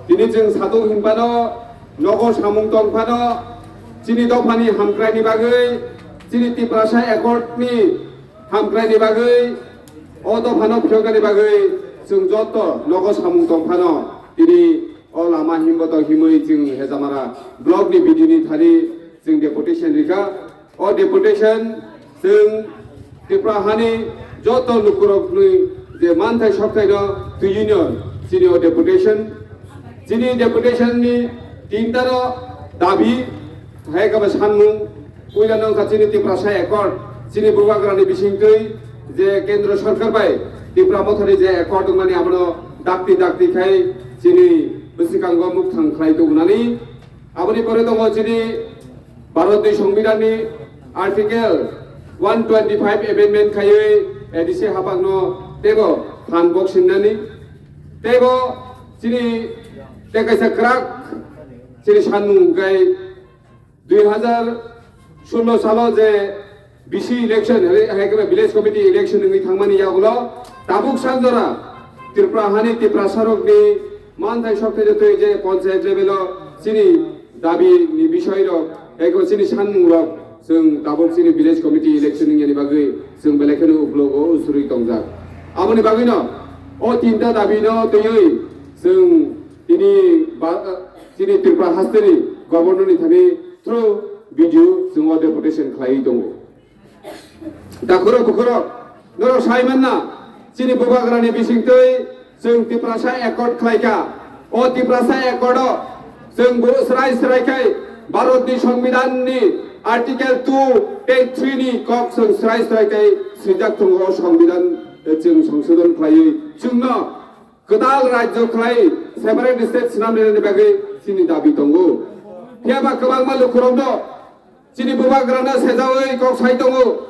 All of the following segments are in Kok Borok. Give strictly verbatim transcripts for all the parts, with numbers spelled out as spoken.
Tini chwng satung hinphano, nogo samung tongphano, chini dophani hamkraini bagwi, chini Tiprasa Accord ni hamkraini bagwi, o dophano phiyoknani bagwi chwng joto nogo samung tongphano, tini o lama himboto himwi chwng Hejamara block ni B D O ni thani chwng deputation rikha. O deputation chwng Tripura hani joto lukurokni je manthai sokthai no twiwi no chini o deputation, chini deputation ni tinta no dabi hai kaba sanmung puila no wngkha chini Tiprasa Accord, chini bubagrani bisingtwi je Kendra Sarkar bai Tipra Mothani je accord wngmani abono dakti dakti khai chini bwswkango mukthang khlai tubunani. Aboni pore tongo chini Bharatni Songbidanni Article one twenty five amendment khaiwi A D C hapangno teibo phan bok singnani. Teibo chini tei kaisa kwrak chini sanmung hwnkhe dui hazar solo salo je B C election, hai, hai khe village committee election wngwi thangmani yagulo tabuk sanjora Tripura hani Tiprasarokni manthai sokthai twi je panchayat level o chini dabi ni bisoi rok, eko chini sanmung rok, chwng tabuk chini village committee election wngya ni bagwi chwng belai kheno uklok o usuri tongjak. Aboni bagwi no o tinta dabi no twiwi chwng tini ba, chini Tripura hasteni governor ni thani through video chwng o deputation khlaiwi tongo. Dakhoro bukhoro norok sai manna, chini bubagrani bisingtwi chwng Tiprasa Accord khlaikha. O Tiprasa Accord o chwng bo srai srai khai Bharatni Songbidanni Article two tei three ni kok chwng srai srai khai swijak tongo. O Songbidan chwng songsodon khlaiwi chwngno kwtal rajyo khlai separate state swnam rinani bagwi chini dabi tongo. Phiya ba kwbangma lukurokno chini bubagrano sejaui kok sai tongo.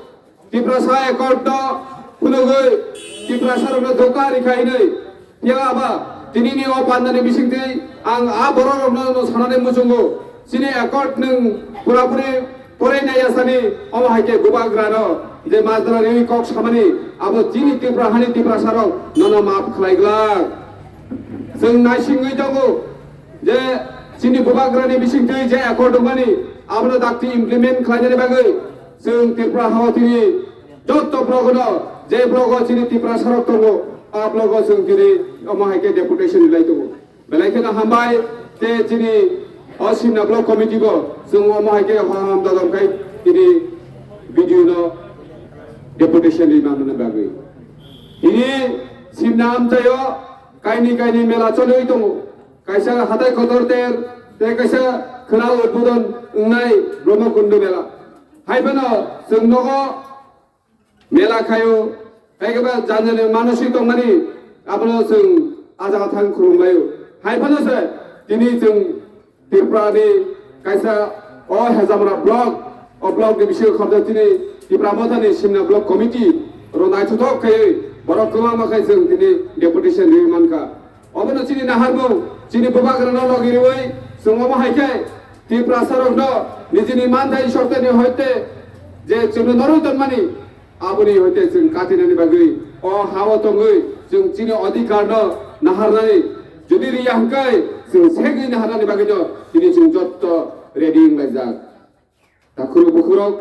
Tiprasa Accord no phunugwi Tiprasarokno doka rikha hinwi. Phiya ba tinini o pandani bisingtwi ang a bororokno no sanani muchungo. Chini Accord nwng purapuri porai nai yasani, omo hai khe bubagrano je majra riwi kok samani, abo chini Tripura hani Tiprasarok nono maaf khlai glak. Chwng naisingwi tongo je chini bubagrani bisingtwi je accord wngmani, abono dakti implement khlainani bagwi chwng Tripura hao tini joto blogono, je blogo chini Tiprasarok tongo, a blogo chwng tini omo hai khe deputation rilai tongo. Belai kheno hambai, tei chini o Simna Block Committee bo chwng omo hai khe hohom dodom khai tini video no deputation ri manmani bagwi. Tini Simna amchaio kaini kaini mela choliwi tongo. Kaisa hatai kotor ter, tei kaisa khwna udbodon wngnai Brahmakundo mela. Hai phano chwng nogo mela khaio, hai khe ba jani jani manasik tongmani, abono chwng a jaga thang khulumlaio. Hai phano se tini chwng Tripura ni kaisa o Hejamara block, o block ni bisingo khobjak tini Tipra Mothani Simna Block Committee ro naithothok khaiwi borok kwbangma khai chwng tini deputation riwi mankha. Obono chini naharmung, chini bubagrano logi riwi chwng omo hai khe Tiprasarokno nijini manthai sorkarni hoite je chwngno norwi tonmani, aboni hoite chwng katinani bagwi o hao tongwi chwng chini odhikarno naharnani, jodi riya hwnkhe chwng segwi naharnani bagwino tini chwng jotto ready wnglaijak. Takhurok bukhurok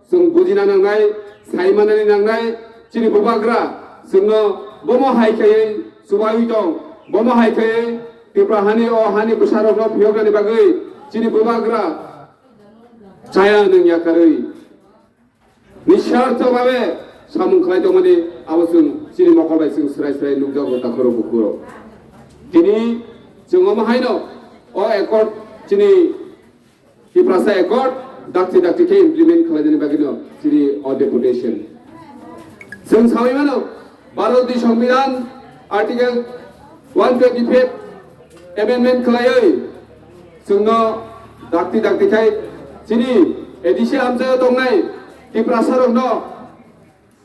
chwng bujina nangnai, saimanani nangnai, chini bubagra chwngno bomo hai khaiwi chubawi tong, bomo hai khaiwi Tipra hani o hani bwsarokno phiyoknani bagwi chini bubagra chaya nwng yakarwi nisartho babe samung khlai tongmani abo chwng chini mokol bai chwng srai srai nukjago takhurok bukhurok. Tini chwng omo haino o accord chini Tiprasa Accord dakti dakti khe implement khlainani bagwino chini o deputation. Chwng sawi mano, Bharatni Songbidan Article one twenty-five amendment khlaiwi chwngno dakti dakti khai chini A D C amchaio tongnai Tiprasarokno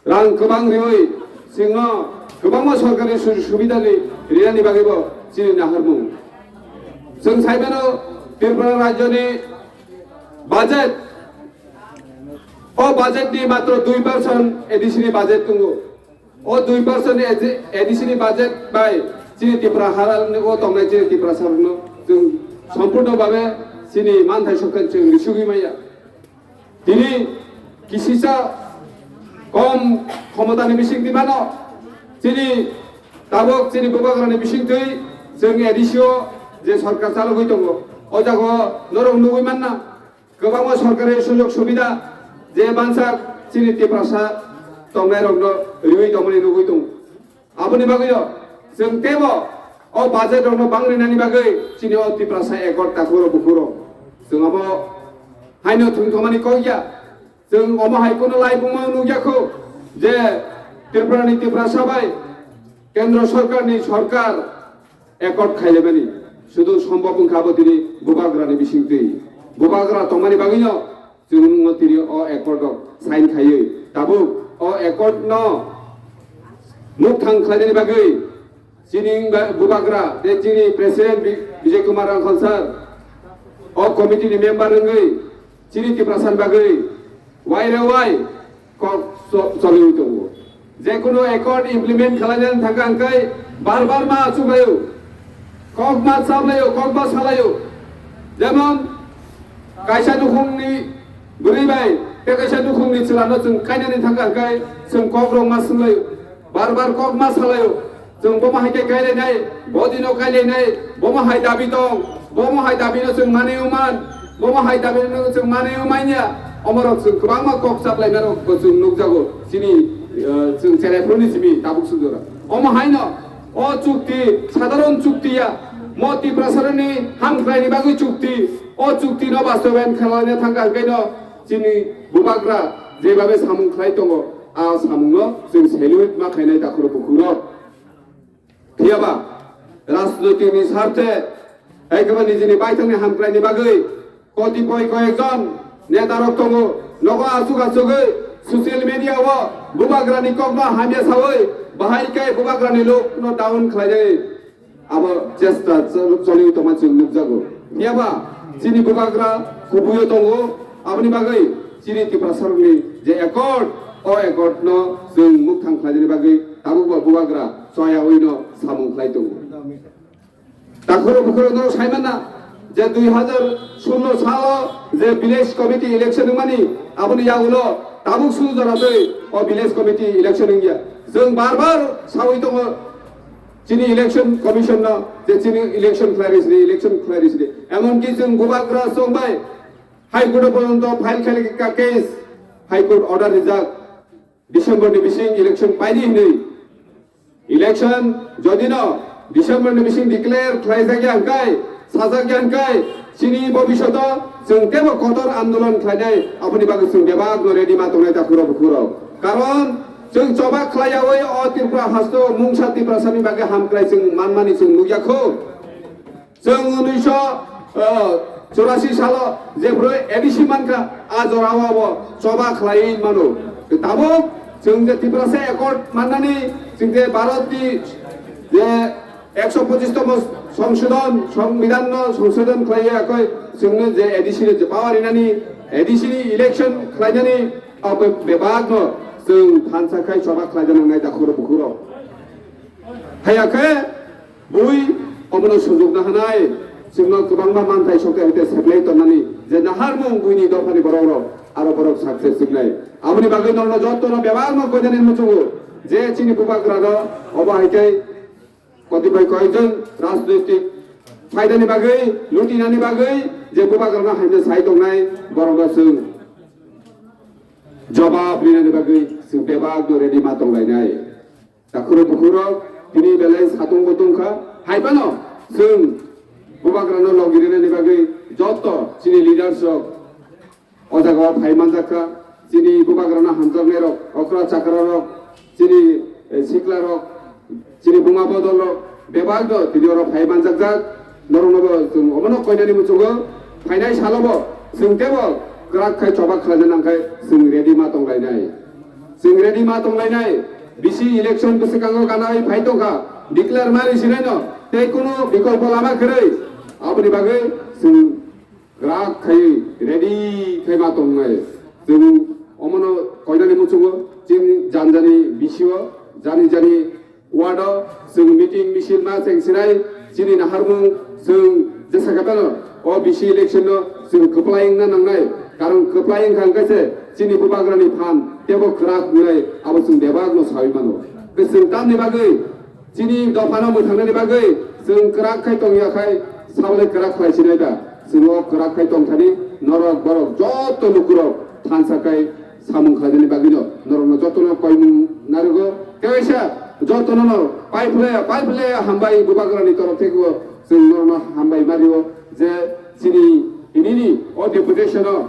rang kwbang riwi chwngno kwbangma sorkari sujug subida ri-, rinani bagwibo chini naharmung. Chwng saimano Tripura rajyoni budget, o budget ni matro dui percent A D C ni budget tongo. O dui percent ni A D C ni budget bai Chini Tipra harani o tongnai chini Tiprasa rokno chwng sompurno babe chini manthai sokha chwng risugwi maya. Tini kisisa kom khomotani bisingtwi mano. Chini tabuk chini bubagrani bisingtwi chwng A D C o je sorkar chalogwi tongo. O jago norok nugwi manna. Kwbangma sorkari sujog subida je mansak chini Tiprasa tongnairokno riwi tongmani nugwi tongo. Aboni bagwino chwng teibo o budget rokno bang rinani bagwi chini o Tiprasa accord takhuro bukhuro chwng abo haino thwngthomani kok ya. Chwng omo hai kuno laibuma nukya kho je Tripurani Tiprasa bai Kendra Sorkarni Sorkar accord khailebani sudu sombhob wngkha abo tini bubagrani bisingtwi. Bubagra tongmani bagwino chwngno tini o accord rok sign khaiwi tabuk o accord no mukthang khlainani bagwi chini ba-, bubagra tei chini president Bi-, Bijay Kumar Rangkhol sir o committee ni member wngwi chini Tiprasani bagwi wai re wai kok cho-, choliwi tongo. Jekunu accord implement khlainani thangkha hwnkhe bar bar ma achuglaio, kok ma chaplaio, kok ma salaio. Jemon kaisa nukhungni bwrwi bai tei kaisa nukhungni chwlano chwng kainani thangkha hwnkhe chwng kokrok ma swnglaio, bar bar kok ma salaio. Chwng bomo hai khe kailainai, bo dino kailainai, bomo hai dabi tong, bomo hai dabino chwng manwi man, bomo hai dabino chwng manwi manya, omorok chwng kwbangma kok chaplainarok bo chwng nukjago. Chini, eh, chwng cheraiphuruni simi tabuk sujora. Omo haino, o chukti, sadharon chukti ya, mo Tiprasarani hamkraini bagwi chukti, o chuktino bastobayan khlaina thangkha hwnkhe no chini bubagra jebabe samung khlai tongo, a samungno chwng salute ma khainai takhuro bukhurok. Phiyaba rajnoitikni sarthe, ekheba nijini baithangni hamkraini bagwi kotipoi koyekjon netarok tongo, nogo asuk asugwi social media-o bubagrani kokno hamya sawi bahai khe bubagrani lokno down khlainai abo chesta chol-, choliwi tongma chwng nukjago. Phiyaba chini bubagra kubuio tongo, aboni bagwi chini Tiprasarokni je accord, o accord-no chwng mukthang khlainani bagwi tabukbo bubagra choyawino samung khlai tongo. Takhuro bukhuro norok saimanna je dui hazar sullo salo je village committee election wngmani, aboni yagulo tabuk sujora twi o village committee election wngya. Chwng bar bar sawi tongo chini election commission-no je chini election khlai rw sini, election khlai rw sini. Emonki chwng bubagra chwng bai High Court-o porjonto file khaikha case, High Court order rijak. December ni bising election paidi hinwi. Election jodi no December ni bising declare khlai jak ya hwnkhe, sajak ya hwnkhe, chini bobishoto chwng tebo kotor andolon khlainai, aboni bagwi chwng bebak no ready ma tongnai takhuro bukhuro. Karon chwng choba khlai yawi o Tripura hasto mungsa Tiprasani bagwi hamkrai chwng manmani chwng nukya kho. Chwng unnish, eh, churasi salo jephru A D C mankha, a jorao abo choba khlaiwi mano. Tabuk chwng je Tiprasa Accord mannani, chwng je Bharatni je ekso pochis tomo songsodhon, songbidhanno songsodhon khlaiwi yakoi chwngno je A D C no je power rinani, A D C ni election khlainani, abo bebakno chwng thansa khai choba khlaina nangnai takhuro bukhuro. Haiya khe bui omono sujukna hanai, chwngno kwbangma manthai sokya hite seplai tonnani je naharmung buini dophani borokrok aro borok success wngnai. Aboni bagwi norokno jottono bebakno koinani muchungo je chini bubagrano obo hai khe kotipai koyekjon rajnoitik phaidani bagwi, lutinani bagwi je bubagrano haino sai tongnai borokno chwng jobab rinani bagwi chwng bebakno ready ma tonglainai. Takhuro bukhurok tini belai satung bo tongkha. Hai phano chwng bubagrano logi rinani bagwi joto chini leaders rok o jaga o phai manjak kha. Chini bubagrano hamjaknai rok, okra chakra rok, chini, eh, sikla rok, chini buma bodol rok, bebak do tini oro phai manjak jak. Norokno bo chwng omono koinani muchungo phainai salo bo chwng tebo kwrak khai choba khlaina nang khai chwng ready ma tonglainai. Chwng ready ma tonglainai. Bisi election bwswkango gana bai phai tongkha. Declare ma rwsinai no tei kunu bikolpo lama kwrwi. Aboni bagwi chwng kwrak khai ready khai ma tongnai. Chwng omono koinani muchungo chini janjani bisio jani jani Ward o chwng meeting misil ma cheng sinai, chini naharmung chwng jesa khe phano o B C election no chwng kwplai wngna nangnai, karon kwplai wngkha hwnkhe se chini bubagrani phan teibo kwrak wngnai, abo chwng bebak no saui mano. Kwchwng tamni bagwi chini dopha no mwthangnani bagwi chwng kwrak khai tongya khai sabolai kwrak khlai sinai da, chwng o kwrak khai tongthani norok borok joto lukurok thansa khai samung khlainani bagwino norokno jotono koimung narugo. Kaisa jotono no pai phlaya, pai phlaya hambai bubagrani torof thekebo chwng norokno hambai mario je chini inini o deputation o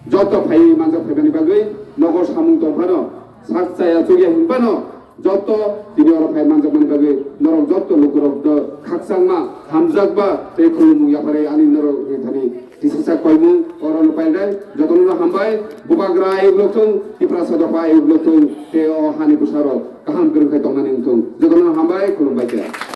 joto phai manjak phaimani bagwi nogo samung tongphano sak chaya chukya hinphano joto tini oro phai manjakmani bagwi norok joto lukurokno khakchangma, hamjakma tei khulumung yapharwi ani norok thani Tisisak koimung oro no painai, jotono no hambai, bubagra ayuk lokthung, Tiprasa dopha ayuk lokthung, tei o hani bwsarok kaham kwrwng khe tongnani wngthung. Jotono no hambai, khulumbai khe.